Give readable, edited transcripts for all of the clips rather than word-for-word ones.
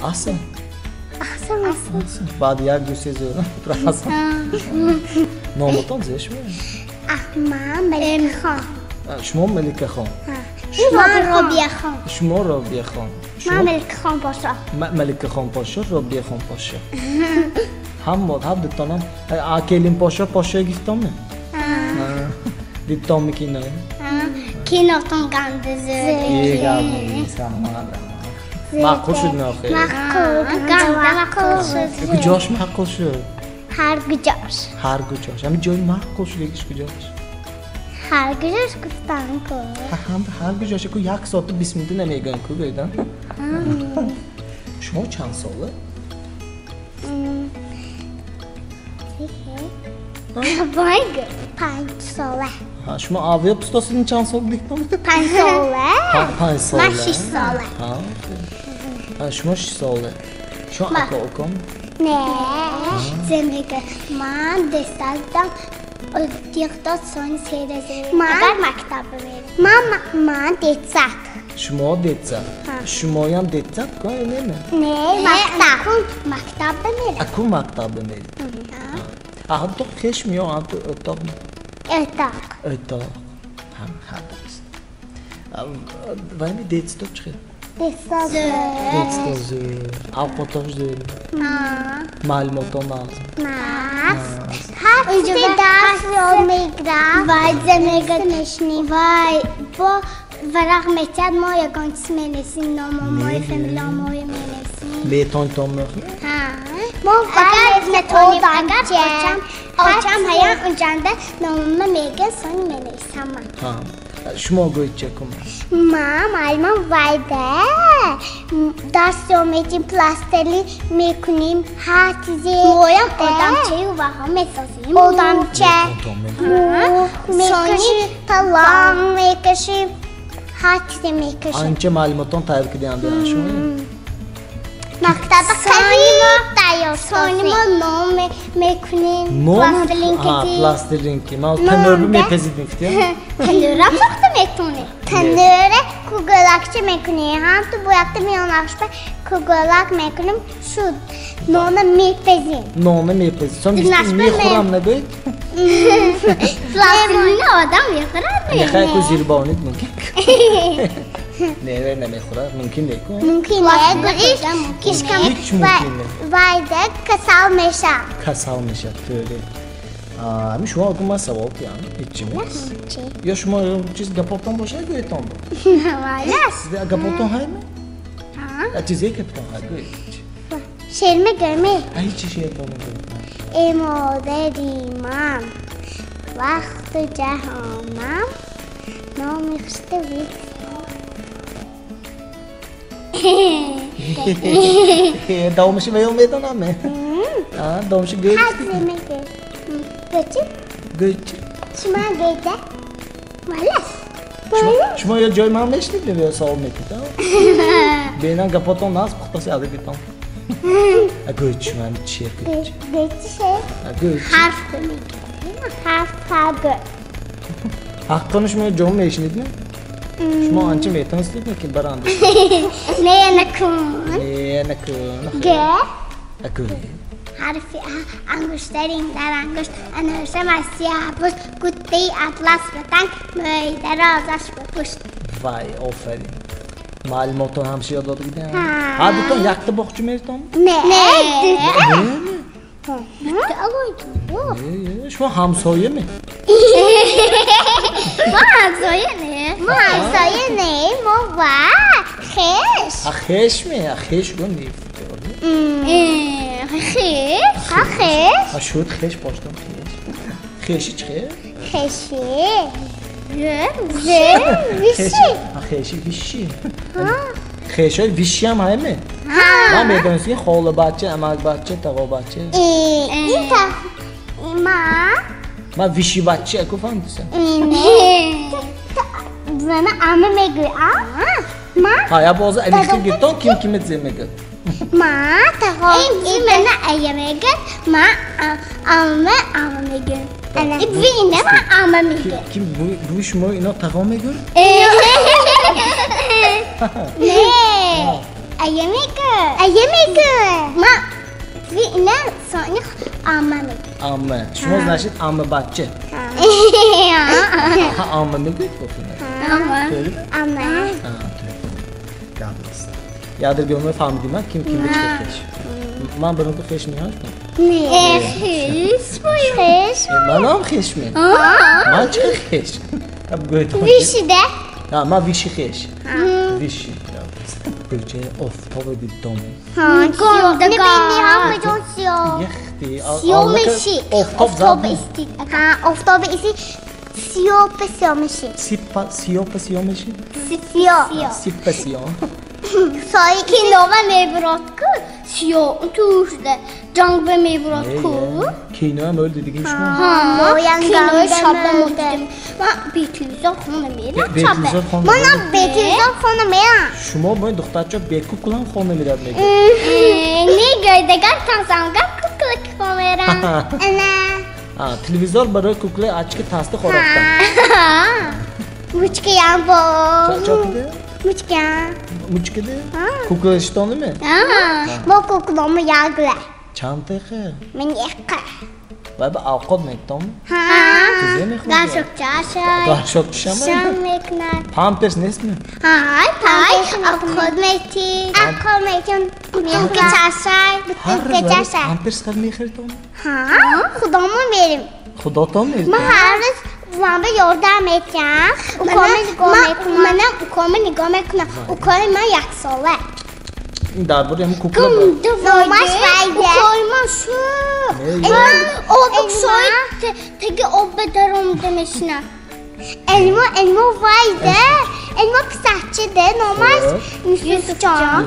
Аҳсан. Аҳсан. Аҳсан. Баъд як ду се зӯр. Аҳсан. Номатон зе шумо? Ман Маликахон. Шумо Маликахон? Ман Робияхон. Шумо Робияхон. Ман Маликахон Пошо. Маликахон Пошо, Робияхон Пошо. Ҳам ҳар дутонам келин Пошо Пошо гифтоме? Дидтонми кино? Кинотон ганда зӯр. Е гап нест, раҳмат. Маъқул шуд охир? Маъқул, ганда маъқул шуд. Куҷош маъқул шуд? Ҳар куҷош. Ҳар куҷош. Ҳамин ҷои маъқул шудагиш куҷош? Ҳар куҷош гуфтам ку. Ҳар куҷош ку як соату бист минута намегӯям ку гӯйдан. Шумо чанд сола? 5 сола. Шумо авиа пустосини чанд сол будед? 5 сола. 5 сола. Ман 6 сола. Шумо 6 сола. Шумо ака уком? Не, зе мега. Ман десалтам дихто сони серазе. Агар мактаб мерам. Ман детсад. Шумо детсад? Шумоям детсад ку ё не? Не, мактаб. Мактаб мерам. Аку мактаб меред. Ҳатто хеш меё ҳатто o'toq? O'toq. O'toq. Ҳам ҳар дуруст. Ва ами детсадо чӣ хел? Детсадо зӯр. Детсадо зӯр. Авқотош зӯр. Маълумотон нағз. Нағз. Ҳар чизи дарс ёд мегирам. Вай зе мега мешнӣ. Вай бо варақ метиҳад, мо ягон чиз менависем, номомои, фамилиямои менависем. Метонитон мехонед? Ҳа. Мо агар натонем, агар очам ҳаян унҷанда номама мега, сони менависам ман. Ҳа. Шумо гӯед чӣ кун? Ман муаллимам вайда дарс ёд медиҳем, пластилин мекунем, ҳар чизе. Моям одамчаю ваҳо месозем. Одамча. Мекашем, паланг мекашем, ҳар чизе мекашем. Анча маълумотон тайёр кардианд шумо? Мактаба қариб тайёр. Сони мо ном мекунем. Ном? Пластилинки. Ман танӯрби мепазидим фитя. Танӯрам сохта метонем. Танӯра куголакча мекунем. Ҳам ту бо якта миёнақшба куголак мекунем. Шуд. Нона мепазим. Нона мепазим. Сон мехӯрам нагӯед? Пластилинни одам мехӯрад. Мехоҳед ку зирбонид мумкин. Не, намехӯрад, мумкин не ку? Мумкин не, гӯиш кишкам Ҳеҷ мумкин не. Вайда касал мешавад. Касал мешавад, тӯли. Ами шумо аку ман савол киям, ҳеҷ нест. Ё шумо чиз гапотон бошад, гӯетон бо? Валас. Гапотон ҳайме? Чизе гапотон ҳай гӯед. Шеър мегӯем? Ҳеҷ шеъртон мегӯед. Эй модари ман, вақту ҷаҳонам, номи хушта вид. Давомаши ва ё медонам? Давомаши гӯед. Ҳар мегӯед. Гӯчи? Гӯчи. Шумо гӯйда? Валас. Шумо ё ҷои ман мешнид ё савол мекунед? Бенам гапотон наст, пухтаси адабитон. Гӯед шумо ами шеър гӯед. Гӯчи шеър? Гӯед. Ҳарф мегӯем. Ҳарф ҳа гӯ. Ҳаққони шумо ҷо мешнид ме? Шумо анча метонистед ки баранда? Не, накун. Не, накун. Г. Гӯ. Ҳарфи ангуштарин дар ангушт, анӯшам аз сиёҳпӯст, гуттаи атлас ба танг, мӯи дарозаш ба пушт. Вай, офарин. Маълумотон ҳамша ёд дода будем? Ҳар дутон якта боғча меритон? Не. Не. Дутта алоҳида. Шумо ҳамсоя ме? Мо ҳамсоя не. Мо ҳамсоя не, мо ва хеш. Хеш ме? Хеш гӯ не. Хеш? Ҳа хеш. Шуд хеш боштам хеш. Хеши чӣ хел? Хеши. Зе виши. Хеши виши. Хешои вишиам ҳайме? Ман медонистам ки холабача, амакбача, тағобача. Ин та ма Ман вишибача ку фаҳмидисам. Не. Зана ама мегӯй, а? Ма? Ҳа, я боз алифта гиртон ким киме зе мегӯяд. Ма тағо ин мана ая мегӯяд, ма ама ама мегӯяд. Ана ина ма ама мегӯяд. Ким бӯи шумо ино тағо мегӯяд? Не. Ая мега. Ая мега. Ма ина сони амма мега. Амма. Шумо значит амма бача. Ха амма мегӯед гуфтина. Амма. Амма. Гап нест. Ядр биём фаҳмидим ким ким чӣ хеш. Ман барам ку хеш меҳашм? Не, хеш хеш. Манам хеш ме. Ман чӣ хеш? Аб гӯед. Виши де? Ҳа, ман виши хеш. Виши. Кӯчаи офтоби дидом. Ҳа, гандага. Ҳама ҷон сиёҳ. Яхти. Сиёҳ меши. Офтоб истид. Ҳа, офтоб истид. Сиёҳ па сиёҳ меши. Сипа сиёҳ па сиёҳ меши? Сиёҳ. Сипа сиёҳ. Сои кинова мебурад ку сиёҳ тушда ҷанг ба мебурад ку. Киноам ӯл дидигим шумо? Ҳа, кинои шаба мо дидем. Ман бе телевизор хона мерам шаба. Манам бе телевизор хона мерам. Шумо бо ин духтарчо бе куклам хона мерад мегӯед? Не, гӯйдагар тансамгар кукла ки хона мерам. Ана. Телевизор барои кукла ачки тасти хӯрохта. Мучкаям бо. Чо киде? Мучкаям. Мучкаде? Кукла шитоними? Мо кукламо ягла. Чанд теха? Ман яққа. Вай ба авқот мектом? Ҳа. Чизе мехӯрд? Гаршокчаша. Гаршокчашама? Шам мекунад. Памперс нестми? Ҳа, памперс авқот мети. Авқот метим. Бутылкачашай, бутылкачашай. Памперс хар мехӯрдом? Ҳа, худомо мерим. Худотон мерим? Ман ҳар рӯз ман ба ёрдам метиҳам. Укоми нигоҳ мекунам. Манам укоми нигоҳ мекунам. Укои ман яксола. Ин дар бораи ҳамин кукла. Номаш Вайда. Укои ман шӯх. Об кушои теги об ба даромада мешинад. Элмо, Элмо Вайда. Элмо писарчида, номаш Юсуфҷон.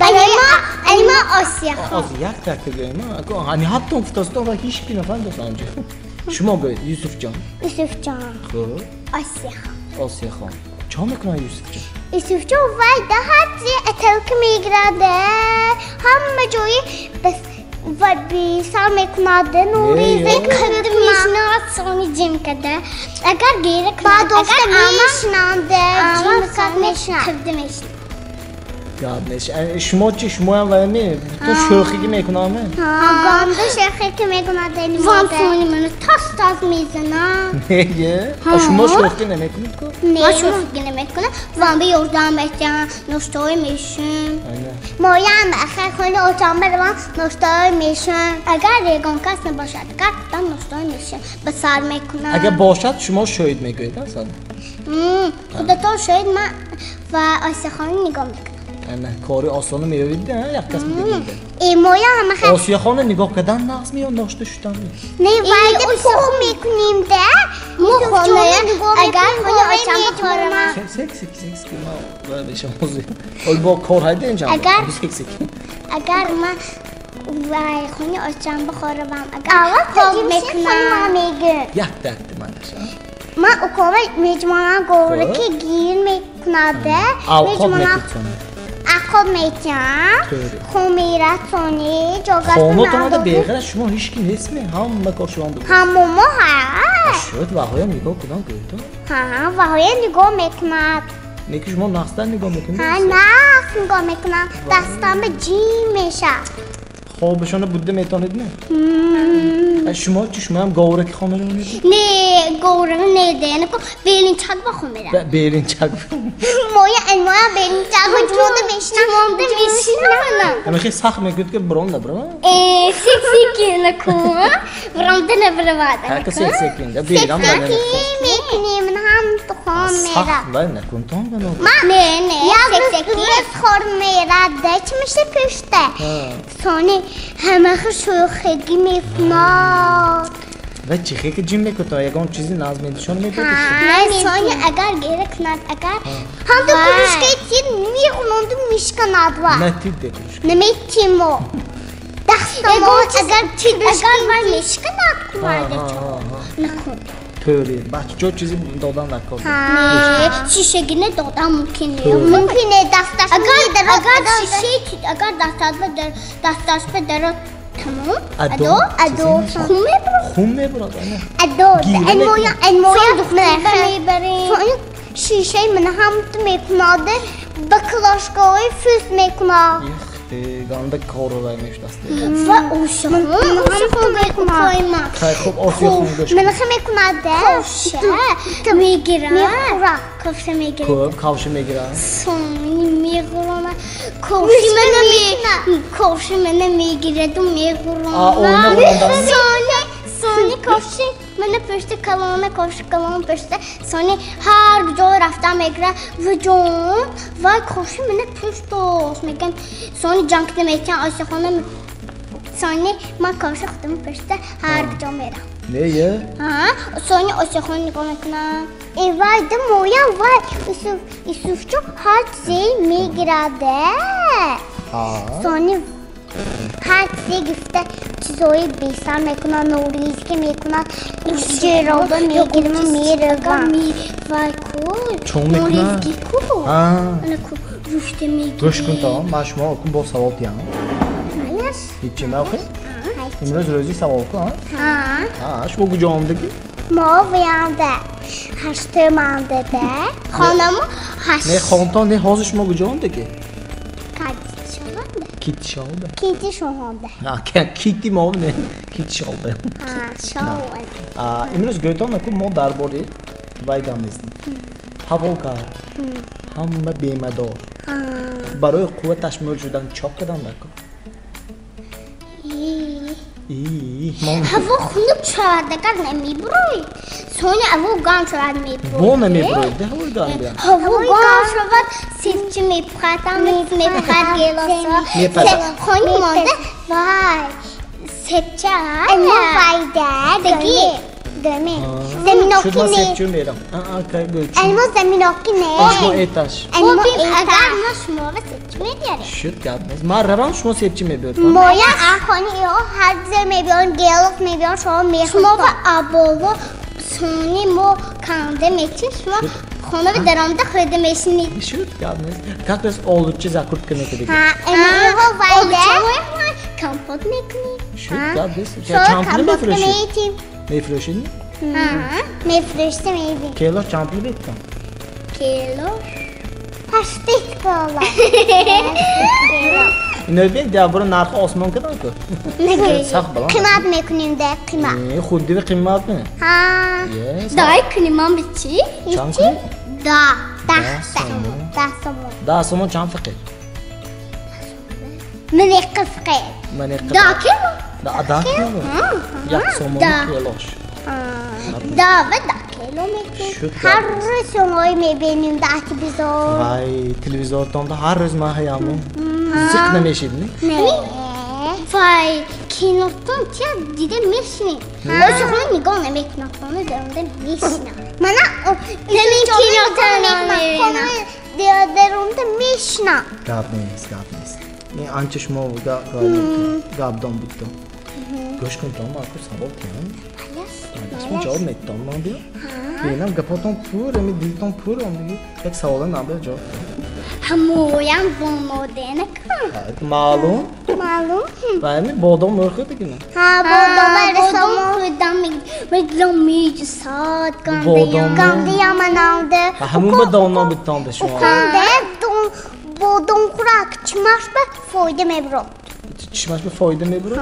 Элмо, Элмо Осияхон. Оз як так гӯем. Ҳами ҳаттон гуфтастон ва ҳеч ки нафаҳмидост анҷо. Шумо гӯед Юсуфҷон. Юсуфҷон. Хуб. Осияхон. Осияхон. Чо мекунад Юсуфҷон? Юсуфҷон Вайда ҳарчи ателка мегирад, ҳама ҷои бас ва бисар мекунад, нури қад мешинад, сони ҷим када. Агар гира кунад, агар мешинанд, ҷим кад мешинад, қад мешинад. Гап нест. Шумо чӣ? Шумоям вайме? Ту шӯхигӣ мекунаме? Ҳа, ганда шӯхигӣ мекунад. Ван сони ману таз-таз мезанад. Не, шумо шӯхигӣ намекунед ку? Не, ман шӯхигӣ намекунам. Ван ба ёрдам метиҳам, ноштои мешум. Моям ахир хони очам баравам, ноштои мешум. Агар ягон кас набошад, агар худам ноштои мешум, ба сар мекунам. Агар бошад, шумо шоҳид мегӯед, асан? Худатон шоҳид, ман ва Осияхонро нигоҳ мекунам. Кори осоно меёвид, як кас мегӯяд. Моя ҳама хел. Осияхона нигоҳ кардан нағз меё ношта шудан? Не, вайда пух мекунем да. Мо хоная агар хони очам бихӯрам. Сек сек сек сек ма вай бешам ҳозир. Ол бо кор ҳайда инҷа. Агар сек сек. Агар ма вай хони очам бихӯрам, агар хоб мекунам. Як дакти манаша. Ман укова меҷмонам говраки гир мекунад. Авқот мекунад. Ақоб метиҳам, хумира сони ҷогашто Хонатон ада беғара шумо ҳеч ки нестме? Ҳама кор шумо буд. Ҳамомо ҳаст. Шуд ваҳоям нигоҳ кунам гӯйтон. Ҳа, ваҳоям нигоҳ мекунад. Не ки шумо нағзтар нигоҳ мекунед? Ҳа, нағз нигоҳ мекунам. Дастам ба ҷим мешавад. Хобашона будда метонед не? Шумо чӣ? Шумоям говраки хона мемонед? Не, говраки не, денаку белинчак ба хона мерам. Белинчак. Моя моя белинчак ба ҷумонда мешинам. Ҷумонда мешинам. Ҳама хеле сахт мегӯяд ки брон набрам. Сек секин ку. Бромда набравад. Ҳа, ка сек секин да берам да. Сек мекунем ҳам ту хон мера. Сахт вай накун тон ба но. Не, не, сек секин. Хор мера да чӣ миша пушта. Сони ҳама шӯхигӣ мекунад. Ва чӣ хе ки ҷим мекунад? Ягон чизи назм медишон мекунад? Не, сони агар гира кунад, агар ҳам ту кружкаи тир мехунонду мешканад ва. Натид де кружка. Наметимо. Дастамо агар агар вай мешканад кунад чо. Накун. Тӯри, бачаҷо чизи додан накор. Не, шишагине додан мумкин не. Мумкин не, дасташ агар шише агар дасташ ба дарот тамом. Адо, адо хун мебурад. Хун мебурад, ана. Адо, энмоя, энмоя мебарем. Шишаи ман ҳам ту мекунад, Баклажкаҳои фӯст мекунад. Ихти, ганда кору вай мешудаст. Ва ошихон мекунад. Хай, хуб, Осиёхон гӯш кун. Мана мекунад, ковша мегирад. Мехӯрад, ковша мегирад. Хуб, ковша мегирад. Сони мехӯрона. Ковша мана мегираду мехӯрона. А, ойна хӯронда. Сони ковши мана пушти калона, ковши калон пушта. Сони ҳар ҷо рафта мегирад. Ваҷон, вай ковши мана пуштост. Мегӯям, сони ҷанг наметиҳам, Осиёхона. Сони ман ковши худам пушта ҳар ҷо мерам. Не, е? Ҳа, сони Осиёхона нигоҳ мекунам. Э, вай, да моям, вай, Юсуфҷон ҳар чизе мегирад. Сони ҳар чизе гирифта чизои бесар мекунад, норизки мекунад, ҷероба мегирам, меравам. Вай ку, Чон мекунад? Норизки ку. Ана ку, рушда мегирад. Гӯш кун то, ман шумо кун бо савол диҳам. Малаш? Ҳеҷ нахе? Имрӯз рӯзи савол ку, ҳа? Ҳа. Ҳа, шумо куҷо омадагӣ? Мо виянда ҳаштумандада. Хонамо ҳашт. Не, хонтон, не, ҳозир шумо куҷо омадагӣ? Китишонда. Китишонда. Китишонда. Ҳа, кити мо не, китишонда. Китишонда. Имрӯз гӯйтон наку мо дар бораи вай гап мезанем. Ҳаво гарм, ҳама бемадор. Барои қувваташ мӯл шудан чоп кардам наку. Ҳаво хунук шавад, агар намебурӯй. Сони ҳаво гарм шавад, мебурӯй. Бо намебурӯй, да ҳавои гарм биям. Ҳаво гарм шавад, сирчи мепухад, мепухад гелосо. Мепазад. Хони монда, вай, сепча. Мо вайда, даги. Гӯме. Заминоки Шуд, ман не. сепчу мерам. Мо заминоки не. Шумо эташ. Мо агар мо шуморо сепчи мебиёрем. Шуд, гап нест. Ман равам, шумо сепчи мебиёред. Моя хони ё ҳар ҷо мебиёрем, гелос мебиёрем, шумо мехӯред. Шумо ба аболо сони мо канда мечим, шумо хона ба даромада хӯрда мешинед. Шуд, гап нест. Как раз олучи закрутка мекардиги. Ҳа, мо вайда компот мекунем. Шуд, гап нест. Чанд пул Компот мефурӯшед? метим. Мефурӯшед? Ҳа, мефурӯшем, мебинем. Келош чанд пул беттам? Келош ҳаштед кола. Ино бин, дябура нархи осмон кадан ку. Сахт баланд. Қимат мекунем да, қимат. Э, худди қимат ме? Ҳа. Е, Дай кунем ман бичи? Чанд кунем? Да, даҳ Даҳ сомон. 10 сомон. 10 сомон чанд фақир? Ман иққа фақир. Ман иққа. Да кило? Да, 10 кило. Як сомон келош. Да, ва да кило мекунем. Шуд, Ҳар рӯз шумои мебинем дар телевизор. Вай, телевизортонда ҳар рӯз ман ҳаяму. Зиқ намешид, не? Не. Вай, кинотон чия дида мешинем. Ошиқона нигоҳ намекунам, хона даромада мешинам. Мана кинотон мебинам. Даромада мешинам. Гап нест, гап нест. Ин анча шумо гапдон будто. Гӯш кун то, ман ку савол кунам. Шумо ҷавоб медиҳам, ман биё. Бинам гапотон пур, ами дилтон пур, омдиги як саволе ман биё ҷавоб. Ҳамоям бомоде накун. Маълум? Маълум. Ва ами бодом мӯрхӯрдагина? Ҳа, бодом расом хӯрдам, медлам меҷусад, Бодом. гандиям манамда. Ҳамун ба доно битонда шумо. Уканда бодом хӯрак чимаш ба фоида мебурад. Чишмаш ба фоида мебурад?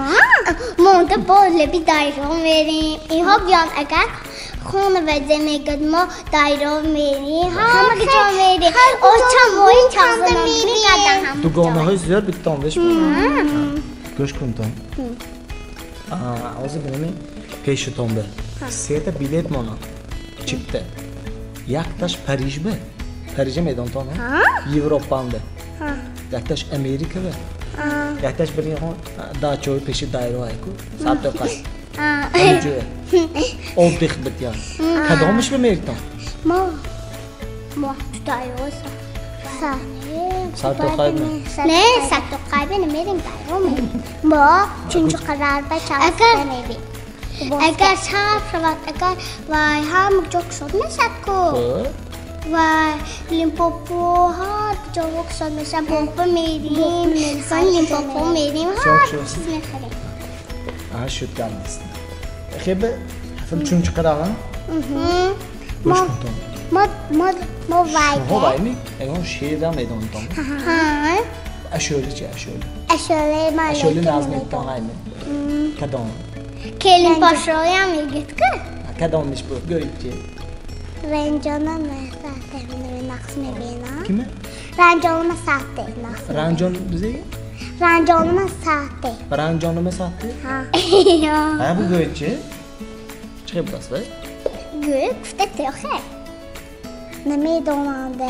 Монда бо лаби дайро мерем. Инҳо биён агар хона вазе мегӯяд, мо дайро мерем, ҳама ҷо мерем. Очамои чазана мегардам ҳама ҷо. Дугонаҳои зиёд битонда шумо. Гӯш кун то. Ҳозир бинами пешутон ба. Сета билет монад. Чипта. Якташ Париж ба. Парижа медонтон, ҳа? Европанда. Якташ Америка ба. Якташ бир яхон дачои пеши дайро айку. Сабто қас. Ҳамҷоя. Отдых битян. Кадомиш ба меритон? Мо ту дайро са. Сабто қайб не? Не, сабто қайб намерим, дайро мерим. Мо чунчу қарар ба часпа мерим. Агар шаб шавад, агар вай ҳама ҷо кушод мешад ку. Вай, Лимпопо ҳар ҷо кушод мешад, боғба мерим, сон Лимпопо мерим, ҳар чиз мехарем. Аҳа, шуд, гап нест. Хебе, чунчу қарар, ҳа? Гӯш кун то. Мо вай. Шумо вай ми? Ягон шеърам медонитон? Ҳа. Ашӯла чи ашӯла? Ашӯлаи ман. Ашӯла назм метон ҳайми? Кадом? Келин пошоям мегӯяд ку? Кадомиш буд? Гӯед чи? Ранҷона сахте нақс мебинам. Киме? Ранҷонама сахте нақс. Ранҷон зе? Ранҷонама сахте. Ранҷонама сахте? Ҳа. Ҳа бу гӯед чи? Чӣ хел будаст вай? Гӯед гуфта теохе. Намедонанд.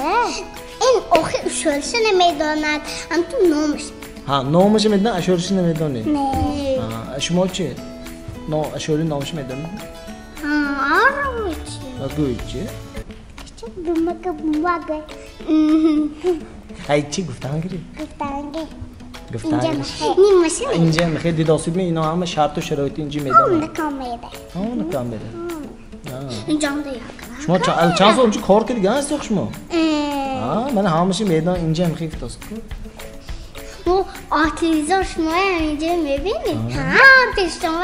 Ин охи ушӯлша намедонад. Ҳам ту номаш. Ҳа, номаша медонад, ашӯлша намедонед? Не. Шумо чи? Ашӯли номаша медонед? Ҳа, аравичи. Гӯед чи? Бумага бумага. Ай чи гуфтан гиред? Гуфтан гиред. Гуфтан гиред. Нимаша. Инҷа мехе дидосид ми ино ҳама шарту шароити инҷи медонад. Ҳам накам меда. Ҳам накам меда. Инҷам да як. Шумо чанд сол инҷа кор кардига ҳастед шумо? Ҳа, ман ҳамаша медонам инҷа мехе гуфтосид ку. Мо телевизор шумоям инҷа мебинед? Ҳа, пештон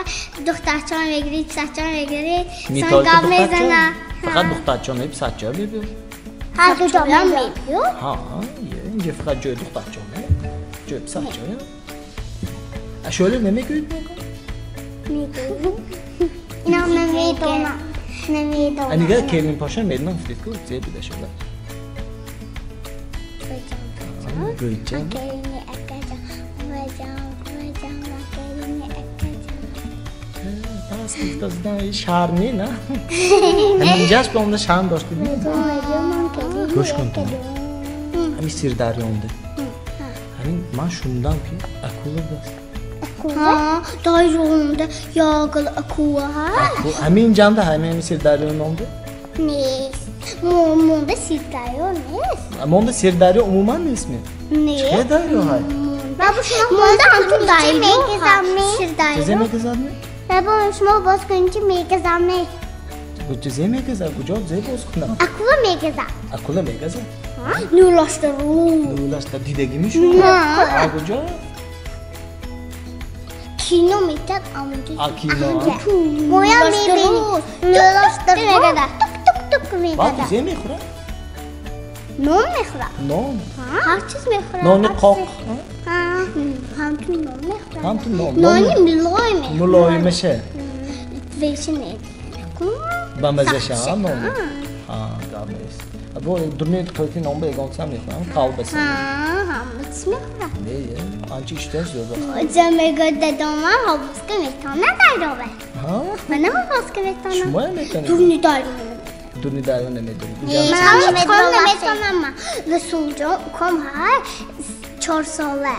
духтарчон мегирид, писарчон мегирид, сон гап мезанад. Фақат духтарчон не, писарчон мебиёд. Ҳар ду ҷоям мебиёд? Ҳа, инҷа фақат ҷои духтарчон не, ҷои писарчон. Ашӯла намегӯед мекун? Мегӯем. Инам намедонам. Намедонам. Анига келин поша медонам гуфтед ку, зе буд ашӯла? Гӯйча. Келини акаҷон, буваҷон, буваҷон, келини акаҷон. Пас гуфтаздан шарм не, на? Ҳаминҷаш ба онда шарм доштед? Гӯш кун ту. Ҳамин Сирдарёнда. Ҳамин ман шунидам ки акула будаст. Ҳа, дарёнда ягл акула ҳаст. Ҳамин ҷанда ҳамин Сирдарё номда? Нест. Монда Сирдарё нест. Монда Сирдарё умуман нестми? Не. Чӣ дарё ҳай? Монда ҳамту дарё ҳаст. Чизе мегазадми? Бабо, шумо боз кунед чи мегазам не? Чизе мегазад? Куҷо зе боз кунам? Акула мегазад. Акула мегазад? Нулаштару. Нулашта дидагими шумо? На. А куҷо? Кино метад амунҷо. А кино? Моя мебинем. Нулаштару. Тук-тук-тук мегазад. Баъд зе мехӯрад? Нон мехӯрад. Нон? Ҳар чиз мехӯрад. Нони қоқ? Ҳа, ҳамту нон мехӯрад. Ҳамту нон. Нони мулоим. Мулоимаша. Веши не. Ба мазаша, ҳа, нони? Ҳа, гап нест. Бо дурни қилти нон ба ягон чизам мехӯрам, колбаса. Ҳа, ҳама чиз мехӯрад. Не, анча иштиҳош зиёд аст. Ҷа мегӯяд дадомам ҳовузка метавонад дарёбад. Ҳа? Мана ҳовузка метавонам. Шумоям метавонед? Дурни дарё. Дурни дарё намедонед. Ман наметавонам. Расулҷон укам ҳай 4 сола.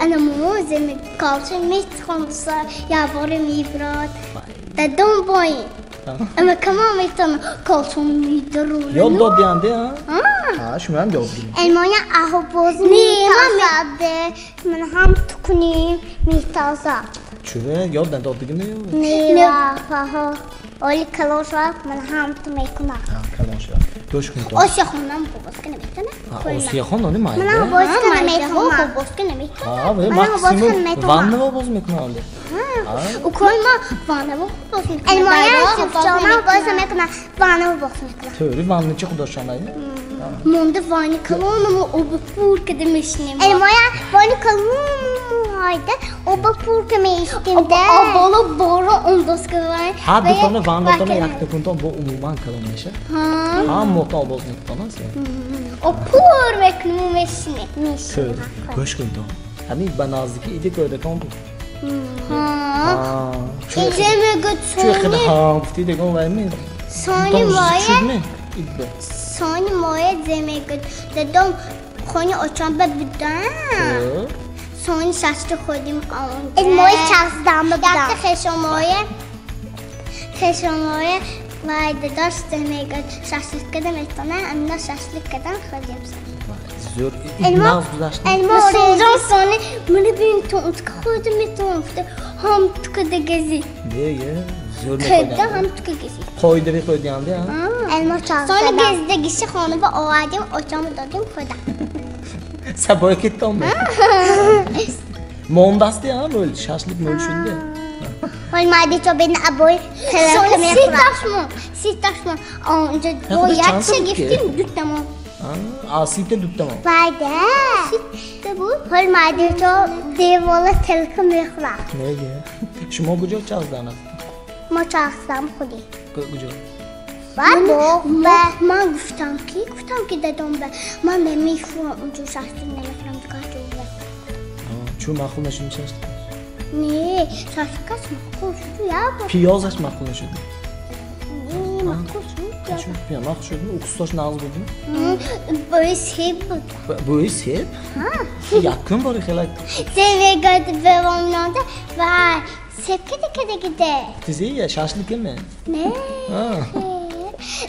Ана мо земи калча метхонса, ябори мебрад. Дадом боин. Ама кама метавонам калча медару. Ёд додианде, ҳа? Ҳа, шумоям ёд гиред. Элмоня аҳобоз метазад. Ман ҳам тукуним метазад. Чӯ, ёд надодигим не? Не, ва, оли калон шавад, ман ҳам ту мекунам. Калон шавад. Гӯш кун то. Осиёхонам бобозка наметавонам. Осиёхон они майда? Ман бобозка наметавонам. Бобозка наметавонам. Ҳа, вай максимум ваннава боз мекунам оле. Укои ма ваннава боз мекунам. Элмоя Юсуфҷонам боз мекунам, ваннава боз мекунам. Тӯри ванна чи худошонай? Монда ванни калонаму оба пур када мешинем. Элмоя ванни калонаму ҳайда оба пур ка меистем да. Боло боро он доска вай. Ҳар дутона ваннатона якта кунтон бо умуман калон меша. Ҳа. Ҳам мотон боз мекунтон аст. О пур мекунем мешинем. Тӯри гӯш кунтон. Ҳамин ба наздики иди кӯдакон буд. Ҳа. Иҷа мегӯяд Чӯ хеле ҳа гуфти дегон вай ме. Сони моя. Идбе. Сони моя зе мегӯяд дадом хони очамба будам. Сони шашта ходим онҷа. Ин мои чаздам будам. Якта хешомоя хешомоя вай дадош зе мегӯяд шашлик када метавонам, амина шашлик кадан ходим. Зӯр наз гузашт. Расулҷон сони мана бин ту унтка хода метавонам гуфта ҳам тукада газид. Не, зӯр Када ҳам тука газид. Қоидави қоидианде, ҳа? Сони газидагиша хона ба овардим, очама додим хӯрдам. Сабой кеттом. Мондасти, ҳа, мӯл, шашлик мӯл шудде. Ҳол майдачо бин абой талака мехӯрад. Ситашмон. Онҷо бо якча гирифтим дутамон. А сита дутамон. Байда. Сита буд. Ҳол майдачо девола талака мехӯрад. Неге? Шумо куҷо чалздан аст? Мо чалздам худи. Куҷо? Баъд ман гуфтам ки дадом ба ман намехӯрам онҷо шашлик намехӯрам дигар ҷо. Чун маъқул нашуд шашлик? Не, шашликаш маъқул шуд як бор. Пиёзаш маъқул нашуд? Не, маъқул шуд. Чун пиёз маъқул шуд? Уксусаш нағз буд? Бӯи себ буд. Бӯи себ? Ҳа. Якум бори хеле. Себ мегӯяд бевомнонда вай себ кида кида кида. Тизия шашликаме? Не.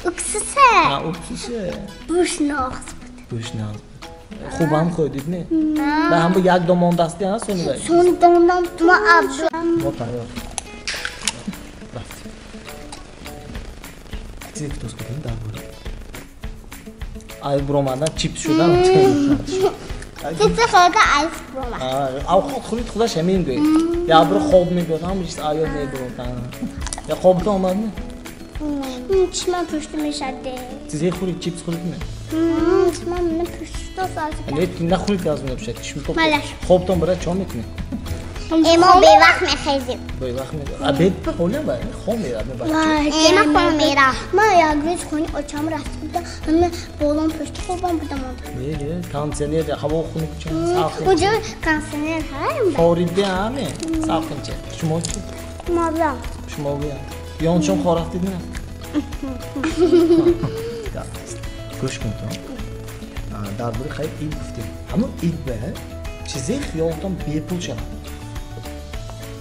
Уксусе. Ҳа, уксусе. Бӯш нағз буд. Бӯш нағз буд. Хубам хӯрдид, не? Ба ҳам бо як домон дасти ҳа сони вай? Сони домон ма аб. Мо тайёр. Рафтем. Чизе ки тоз кардем дар бора. Ай буромадан чипс шудан. Чипс хӯрда айс буромад. Ав хӯрид худаш ҳамин гӯед. Я бир хоб мебиёд, ҳама чиз аёд мебурод. Я хобта омад не? Чишмам пушти мешад. Чизе хӯрид, чипс хӯрид не? Чишмам мана пушто саз. Не, нахӯрид аз мепушад. Чишм хобтон бира чо мекунед? Мо бевақт мехезем. Бевақт мехезем. Обед ба ҳолям ба хоб мерад бача. Ма хоб мерам. Ман як рӯз хони очам рафта будам, ҳама болом пушти хобам будам онда. Не, кондиционер ҳаво хунук ча. Уҷо кондиционер ҳа? Хориди ҳаме? Салқинча. Шумо чӣ? Ма билам. Шумо билам. Ёншон хор рафтид не? Гӯш кун то. Дар бораи хайр ид гуфтем. Ҳамон ид ба чизе хиёлтон бепул шавад?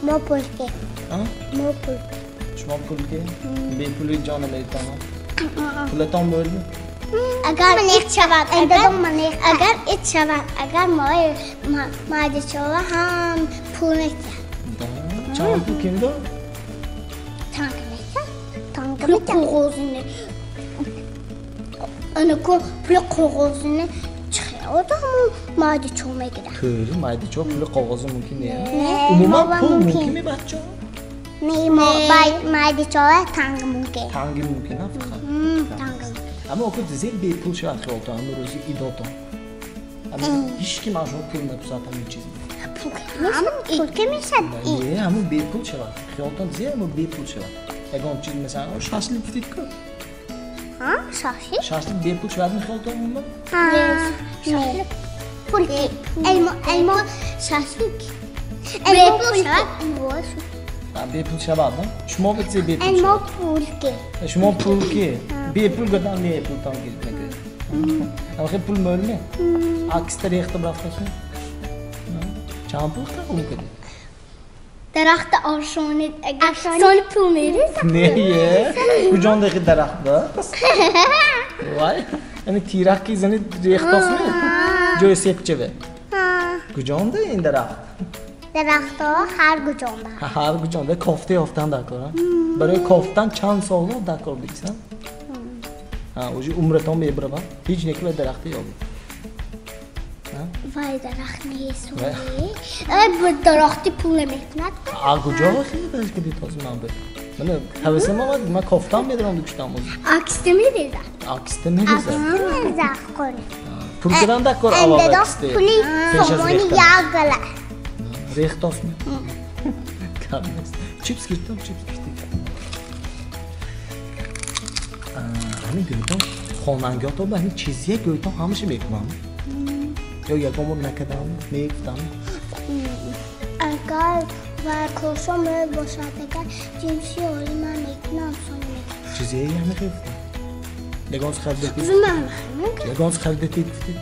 Мо пулке. Мо пул. Шумо пулке? Бепули ҷо наметавонам. Пулатон bo'ldi? Агар ид шавад, агар ид шавад, агар мои майдачова ҳам пул метиҳад. Чанд пул ким дод? Танга метиҳад. Танга метиҳад. Қоғозини. Анаку пули қоғозини чихе одам майдачо мегирад. To'g'ri, майдачо пули қоғози мумкин не? Умуман пул мумкинmi бачо? Не, майдачова танга мумкин. Танги мумкин, а фақат? Танга. Аммо оку зер бепул шавад хиёлтон, ҳамон рӯзи идотон. Ҳеч ким аз шумо пул напурсад ҳамин чиз. Пул ки мешад? Не, ҳамон бепул шавад. Хиёлтон зер ҳамон бепул шавад. Ягон чиз масалан, шашлик гуфтид ку? Ҳа, шашлик? Шашлик бепул шавад мехоҳед умуман? Шашлик. Пулки. Элмо шашлик. Бепул шавад. Бепул шавад, шумо битсе бепул шавад. Элмо пулки. Шумо пулки. Бепул гуфтан не пултон гирифт мекунед. Аммо пул мӯлме? Аксита рехта рафтасми? Чанд пул қабул кардед? Дарахта ошонид агар сони пул мерезад. Не, куҷон дехи дарахт ба? Вай, ами тирак ки зани рехтосми? Ҷои сепчаве. Куҷонда ин дарахт? Дарахтҳо ҳар куҷонда. Ҳар куҷонда кофта ёфтан даркор. Барои кофтан чанд соло даркор бидисан? Уже умратон мебарава. Ҳеҷ неки ва дарахте ёбед. Вай дарахт нест. Ай дарахти пул намекунад. А куҷо хеле ки дитози ман бе. Мана ҳавасам омад, ман кофтам медорам дукштам оз. Аксита мерезад. Аксита мерезад. Аксита мерезад қони. Пул кидан даркор аввал аксита. Пули сомони як гала. Рехтосми? Гап нест. Чипс гирифтам, чипс гирифтем. Ҳамин гӯйтон хонангиҳото ба ҳамин чизе гӯйтон ҳамаша мекунам. Ё ягон бор накардам, мегуфтам. Агар ва коршон бошад, агар ҷинси оли ман мекунам, сони мекунам. Чизе мегуфтам? Ягон чиз харидатид? Ман мекунам. Ягон чиз харидатид гуфтед?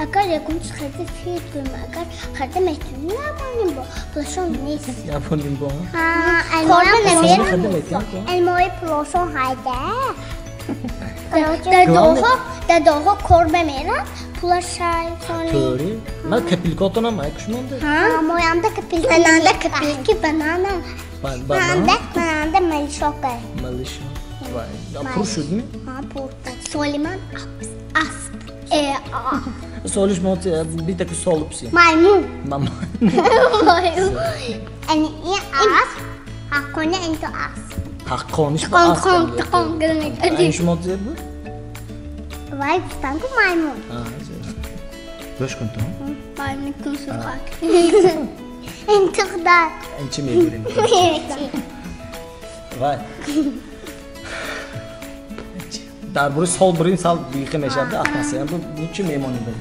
Агар ягон чиз харида фикр кунам, агар харида метавонем, ябоним бо пулашон нест. Ябоним бо? Ҳа, алмои алмои пулашон ҳайда. Дадоҳо кор бемерад, пулаш шай, сони. To'g'ri. Ман копилкотонам ай кушмонда. Ҳа, моямда копилки. Бананда копилки, банана. Банан? Бананда малишока. Малишок. Вай, пур шудми? Ҳа, пур. Соли ман асп. Солиш мо бита ки солипси. Маймун. Маймун. Ин асп ҳаққони ин то асп. Ҳаққониш ба асп. Ин шумо зеб буд? Вай гуфтам ку маймун. Гӯш кун ту. Маймун кун сурхак. Ин туғдар. Ин чӣ мегӯрем? Вай. Дар бораи сол бурин сал бихе мешавад атмосфера бу чӣ мемонӣ бо?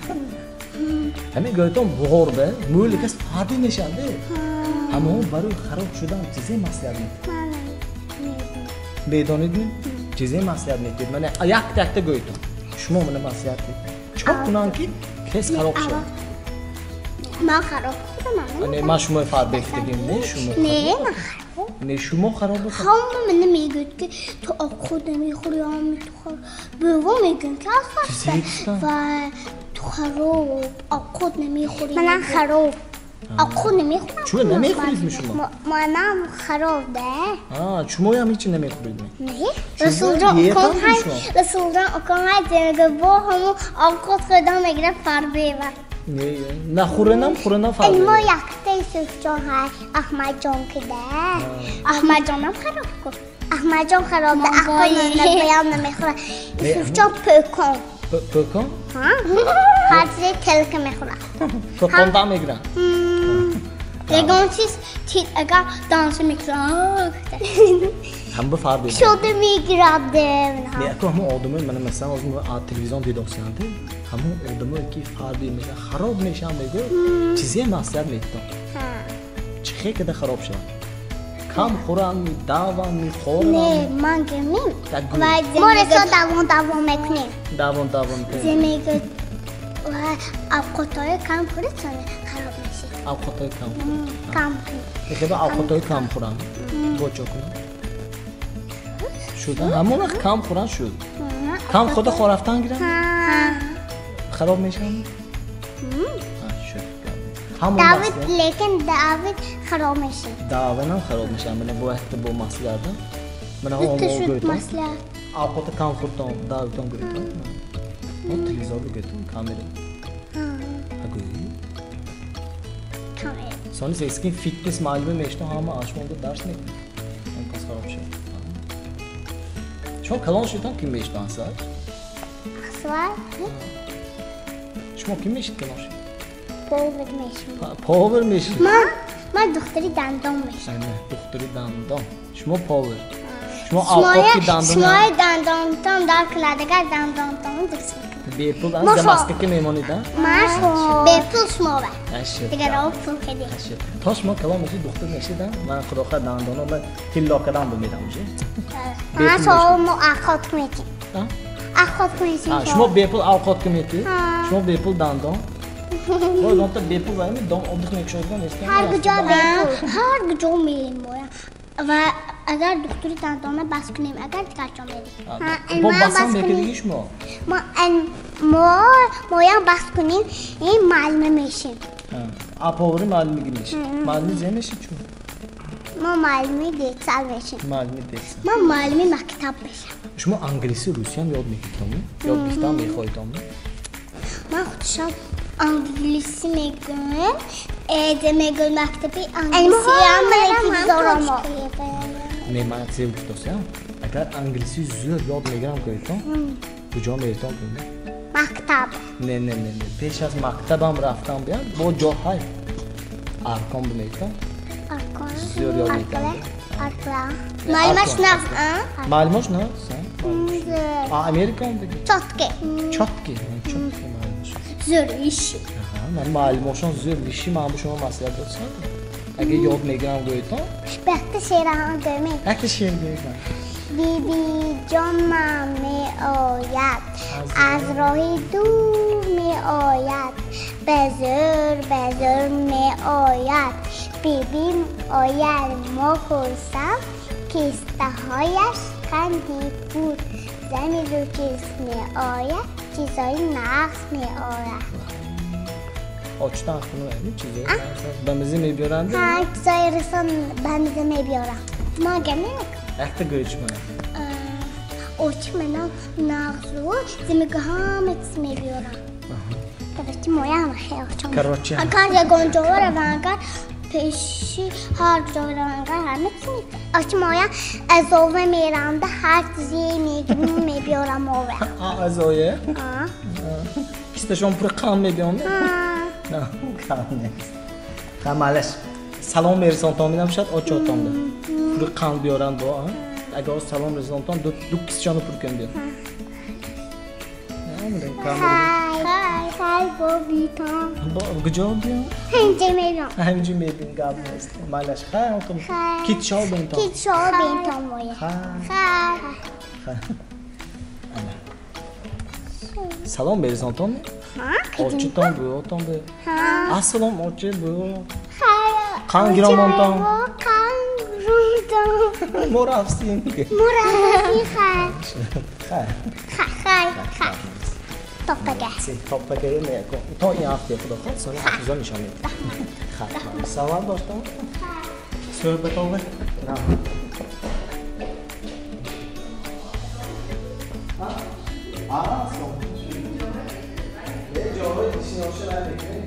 Ҳамин гӯятон буғор бе мӯли кас фарди мешавад. Ҳамаҳо барои хароб шудан чизе маслиҳат медиҳад. Медонед ми? Чизе маслиҳат медиҳед. Мана якта якта гӯятон. Шумо мана маслиҳат медиҳед. Чикор кунам ки кас хароб шавад? Ман хароб шудам. Не, ман шумои фарбехтагим, не шумо. Не, ман хароб. Не, шумо хароб. Ҳама мана мегӯяд ки ту оқхуд намехӯрӣ, ҳами ту хароб. Бува мегӯям ки албатта ва ту хароб, оқхуд намехӯрӣ. Манам хароб. Оқхуд намехӯрам. Чӯ намехӯред ми шумо? Манам хароб да. Шумоям ҳеч намехӯред ми? Не. Расулҷон окон ҳай, Расулҷон окон ҳай мегӯяд бо ҳамун оқхуд хӯрдан мегирад фарбева. Не, нахӯренам, хӯренам фарбева. Ин мо якта Юсуфҷон ҳай, Аҳмадҷон кида. Аҳмадҷонам хароб ку. Аҳмадҷон хароб да, аққоям намехӯрад. Юсуфҷон пӯкон. Пӯкон? Ҳар чизе телка мехӯрад. Пӯкон дам мегирад? Ягон чиз тит агар данса мекунад. Ҳам бу фарбе. Шода мегирад. Не, аку ҳамон одамои мана масалан ҳозир телевизион дидосианд. Ҳамон одамое ки фарбе мешаванд, хароб мешаванд мегӯяд, чизе маслиҳат медиҳам. Чӣ хел када хароб шаванд? Кам хӯранд, даванд, хоранд? Не, ман гӯмим. Мо расо давон давон мекунем. Давон давон мекунем. Зе мегӯяд авқотҳои кам хӯред, сони хароб мешавед. Авқотҳои кам хӯранд? Кам хӯред. Мехоҳед авқотҳои кам хӯранд? Бо чо кунанд? Шуд, ҳамон вақт кам хӯранд шуд. Кам хӯрда хорафтан гиранд? Хароб мешаванд? Шуд. Давид, лекин Давид хароб мешавад. Давидам хароб мешавад. Мана бо якта бо маслиҳат. Мана Дута шуд маслиҳат. Авқота кам хӯрдон, Давидон гӯйтон. Мо телевизор гӯйтон, камера. Гӯй. Камера. Сони сескин фитнес муаллими мешавад, ҳама ашмонда дарс мекунад. Он кас хароб шавад. Шумо калон шудтон ким мешавед асар? Асар? Шумо ким мешед калон шуд? Повар мешавам. Повар мешед? Ман духтари дандон мешавам. Духтари дандон. Шумо повар. Шумо авқоти дандон. Шумои дандонтон дар кунад, агар дандонтон дуруст мекунад. Бепул аз замаска ки мемонед, а? Ман бепул шумо ва. Дигарро пул кардем. То шумо калон мешед, духтур мешед, а? Ман худо хоҳад дандонро ман тилло кардам бимедам уже. Ман шумо мо авқот метем. Авқот метем. Шумо бепул авқот метед? Шумо бепул дандон? Боз онта бепул вайми дом отдых мекушодган нестам. Ҳар куҷо бепул, ҳар куҷо мерем. Ва агар духтури дандона бас кунем, агар дигар ҷо мерем. Бо басам мекардиги шумо? Моям бас кунем, ин муаллима мешем. А повари муаллимиги мешед? Муаллими зе мешед чун? Мо муаллими детсад мешем. Муаллими детсад. Мо муаллими мактаб мешем. Шумо англиси русиям ёд мегиртом? Ёд гирифтан мехоҳедом? Ман худшам англиси мегӯям, мегӯям мактаби англисиам дорам. Не, ман чизе гуфтосиям. Агар англиси зӯр ёд мегирам гӯятон, куҷо меритон гӯям? Мактаб. Не, не, не, не. Пеш аз мактабам рафтам биям, бо ҷо ҳай. Аркон бимеритон. Аркон. Зӯр ёд мегирам. Аркон. Муаллимаш нав, а? Муаллимаш нав? А Америка омдаги? Чотки. Чотки, чотки муаллимаш. Зӯр виши. Ман муаллимошон зӯр виши, ман бо шумо маслиҳат додсам. Агар ёд мегирам гӯятон? Якта шеъраҳам гӯем. Якта шеър гӯем. Бибиҷонам меояд, аз роҳи дур меояд, ба зӯр ба зӯр меояд. Бибим ояд, мо хурсанд, кистаҳояш қанди пур. Зани зӯрчиз меояд, чизҳои нағз меорад. Очтан хунум чизҳои нағз ба миза мебиёранд? Ҳа, чизҳои расон ба миза мебиёранд. Ма гап намекунам. Якта гӯед шумо. Очи манам нағзу, зимига ҳама чиз мебиёрам. Короче, моям хеле. Короче. Агар ягон ҷо равам, агар Пеши ҳар ҷо ранга ҳама чиз метиҳад. Очи моя азова меранда ҳар чизе мегирим мебиёрам ове. Азое? Кисташон пур қанд мебиём? Қанд нест. Малаш. Салом мерасонтон минам шояд очотонда. Пури қанд биёранд бо. Агар салом расонтон ду кисчану пур кун биё. Хай, хай, бобитон. Куҷо биём? Ҳаминҷа мебиём. Ҳаминҷа мебиём, гап нест. Малаш, хай, китшо бентон. Китшо бентон моя. Хай. Хай. Салом мерасонтон? Очитон буётон бе. Ассалом очи буё. Хай. Қанд гиромонтон. Қанд гиромонтон. Мо рафтем. Мо рафтем, хай. Хай. Хай, хай. Топпага. Топпага мекун. То ин ҳафта худо хоҳад соли ҳафтизо нишон медиҳад. Хай. Салом доштам. Суҳбатон. Ҷоҳои шиноша намекунем.